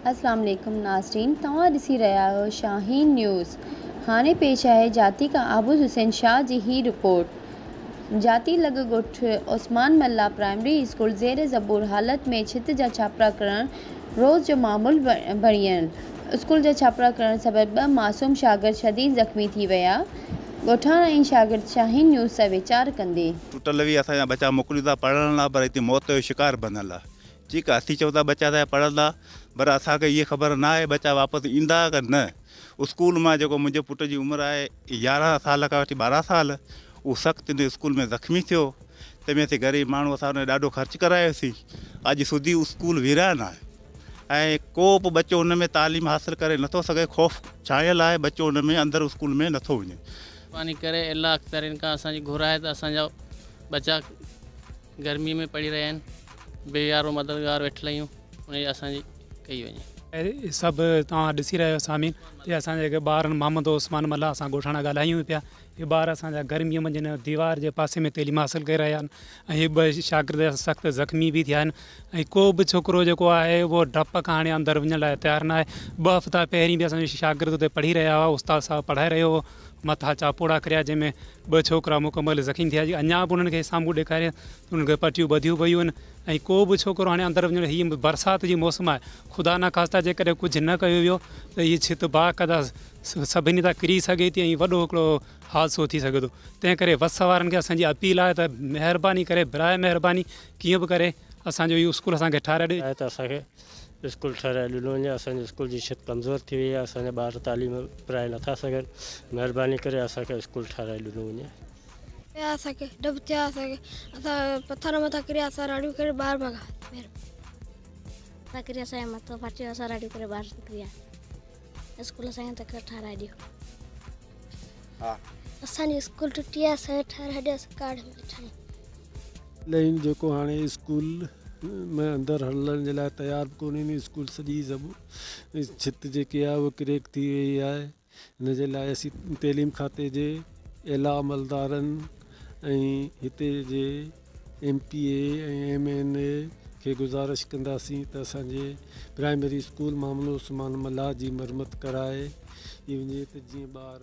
اسلام عليڪم ناظرين توهان ڏسي رهيا آهيو شاهين نيوز هاڻي پيش آهي جاتي کان عابد حسين شاهه جي هي رپورٽ جاتي لڳ ڳوٺ عثمان ملاح پرائمري اسڪول زير زبور حالت ۾ ڇت جا ڇاپرا ڪرڻ روز جو معمول بڻيل اسڪول جا ڇاپرا ڪرڻ سبب ٻه معصوم شاگرد شديد زخمي ٿي ويا ڳوٺاڻا ۽ شاگرد شاهين نيوز سان ويچار ڪندي. ٽوٽل به اسان جا ٻچا موڪليون ٿا پڙهڻ لاء پر هتي موت جو شڪار بنيل آهي. ٺيڪ آ اسين چئون ٿا ٻچا اسان جا پڙهندا پر اسان کي اهي خبر نه آهي ٻچا واپس ايندا ڪه نه اسڪول مان جيڪو منهنجي پٽ جي عمر آهي 11 سال کان وٺي 12 سال اهو سخت ان اسڪول ۾ زخمي ٿيو تنهن ۾ اسين غريب ماڻهو اسان ان ڏاڍو خرچ ڪرايوسين اڄ سڌي اسڪول ويران آهي ۽ ڪو به ٻچو ان ۾ تعليم حاصل ڪري نٿو سگهي خوف ڇانيل آهي ٻچو ان ۾ اندر اسڪول ۾ نٿو وڃي. مھرباني ڪري اعليٰ اختيارين کان اسان جي گهر آهي ته اسان جا ٻچا گرمي ۾ پڙهي رهيا آهن بي يارو مددگار ويٺل آهيون ان جي اسان جي ڪئي وڃي. سڀ توهان ڏسي رهيا آهيو سامعين ته اسان جا جيڪي ٻار آهن محمد عثمان ملاح اسان ڳوٺاڻا ڳالهايون پيا هي ٻار اسان جا گرمي منجهه هن ديوار جي پاسي ۾ تعليم حاصل ڪري رهيا آهن ۽ هي ٻه شاگرد سخت زخمي به ٿيا آهن ۽ ڪو به ڇوڪرو جيڪو آهي اهو ڊپ کان هاڻي اندر وڃڻ لاء تيار نه آهي ٻه هفتا پهرين به اسان جا شاگرد اتي پڙهي رهيا هئا استاد صاحب پڙهائي رهيو هو مٿان چاپوڙا ڪريا جنهن ۾ ٻه ڇوڪرا مڪمل زخمي ٿيا جي اڃا به انهن کي سامهون ڏيکاري ته انهن کي پٽيون ٻڌيون پيون آهن ۽ ڪو به ڇوڪرو هاڻي اندر وڃڻ هي برسات جي موسم آهي خدا نخواسته جيڪڏهن ڪجهه نه ڪيو ويو ته هي ڇت باقاعده سڀني تان ڪري سگهي ٿي ۽ وڏو هڪڙو حادثو ٿي سگهي ٿو تنهن ڪري وس وارن کي اسان جي اپيل آهي ته مهرباني ڪري براء مهرباني ڪيئن به ڪري اسان جو هي اسڪول اسان کي ٺاهرائي ڏيو. آهي ته اسان کي اسڪول ٺهرائي ڏنو وڃي اسان جي اسڪول جي ڇت ڪمزور ٿي وئي آهي اسان جا ٻار تعليم پرائي نٿا سگهن مهرباني ڪري اسان کي اسڪول ٺهرائي ڏنو وڃي. پيا اسان کي ڊپ ٿيا اسان کي اسان پٿر مٿان ڪريا اسان راڙيون ڪري ٻاهر ڀڳا مٿان ڪريا اسان جو مٿو ڦاٽي ويو اسان راڙيون ڪري ٻاهر نڪري آيا اسڪول اسان کي تڪڙ ٺهرائي ڏيو ها اسان جي اسڪول ٽٽي آهي اسان کي ٺهرائي ڏيو اسان ڪاڙهي ۾ ويٺا آهيون. لين جيڪو هاڻي اسڪول ۾ اندر هلڻ جي لاء تيار به ڪونهي اسڪول سڄي ڇت جيڪي آهي اها ڪريڪ ٿي وئي آهي ان جي لاء اسين تعليم کاتي جي اعليٰ عملدارن ۽ هتي جي M P A ۽ M N A کي گذارش ڪنداسين ته اسان جي پرائمري اسڪول محمد عثمان ملاح جي مرمت ڪرائي وڃي ته جيئن ٻار.